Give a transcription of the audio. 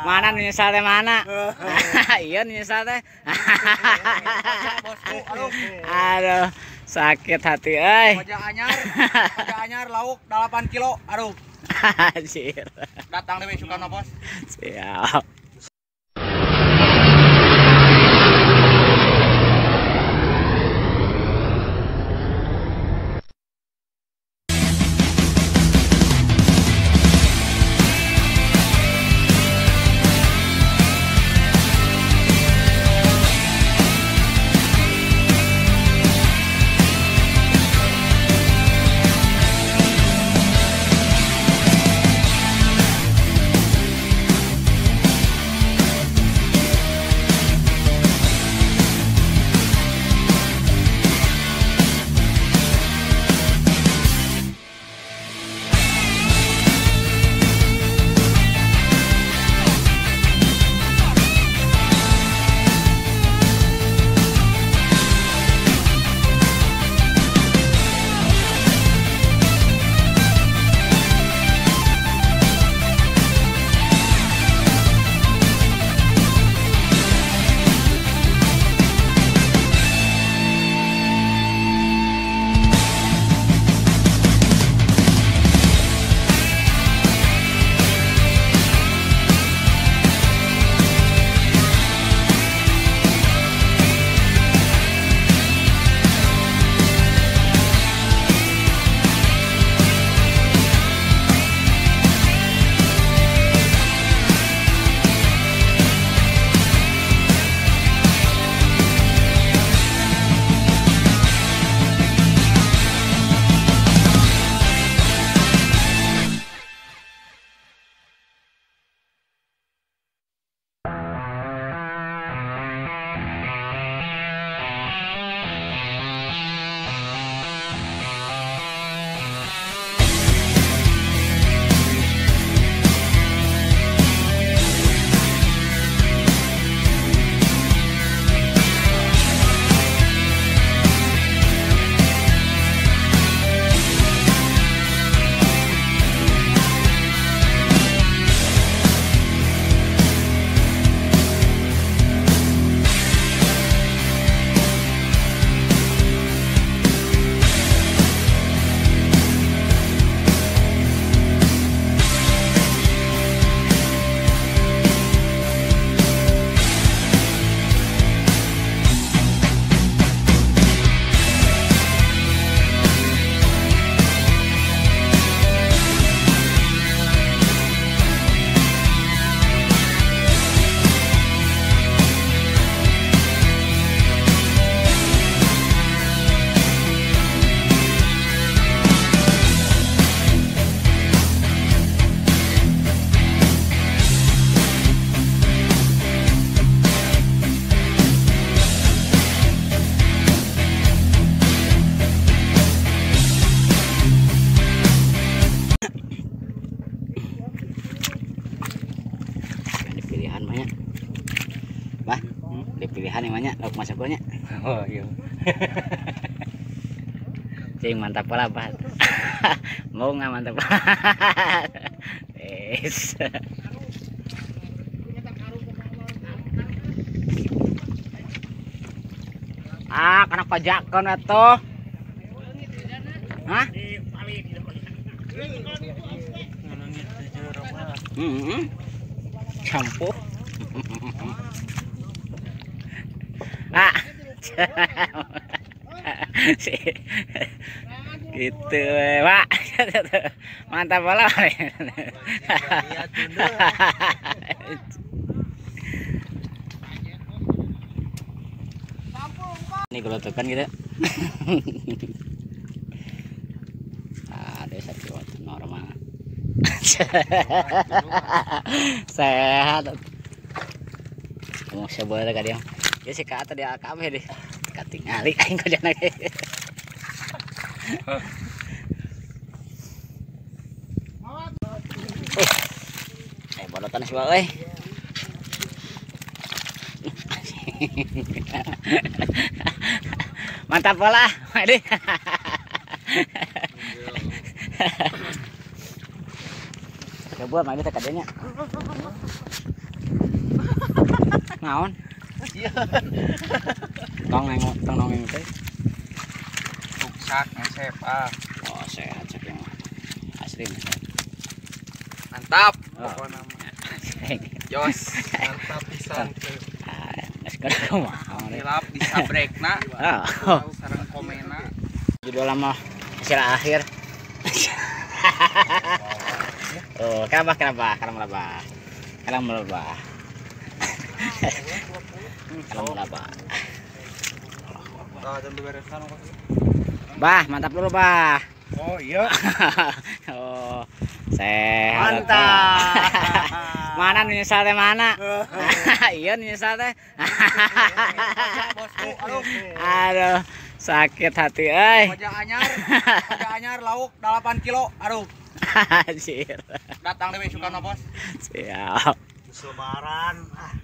Mana nu nyesal teh mana? Iya nu nyesal teh. Aduh, sakit hati euy. Wajah anyar lauk 8 kilo. Aduh. Anjir. Datang deui sukana bos. Siap. Pilihan yang banyak, lauk masak banyak. Oh iya. Cing mantap lah, Pak. Mau nggak mantap? Yes. Ah, kena pajakan atuh. Hah? Campur. Ah. Gitu, Pak. Mantap lah. Ini gelotokan gitu. Ada satu waktu normal. Sehat. Mau sebelah ka dia. Ya si ka dia kabeh deh. Katingali aing kajana ge. Bodotan si euy. Mantap lah, Madi. Coba mari teh kadenya. Naon? Tong nengok, tong nongeng teh. Ruksak ngesep ah. Oh, sehat cek yang asli. Mantap. Oh. Pokokna mah. Jos, mantap pisan. Ah, geus kudu kumaha. Hilap disabrekna. Oh. Sareng komena. Judul lama hasil akhir. Oh, kenapa kenapa? Karena melebah. Karena melebah. Karena melebah. Bah, mantap dulu, Bah. Oh iya. Oh, sehat. Mantap. Mana nih nyesal teh mana? Iya nih nyesal teh. Bosku, aduh. Aduh, sakit hati euy. Wajah anyar lauk 8 kilo. Aduh, Anjir. datang deui sukana, Bos. Siap. Lebaran ah.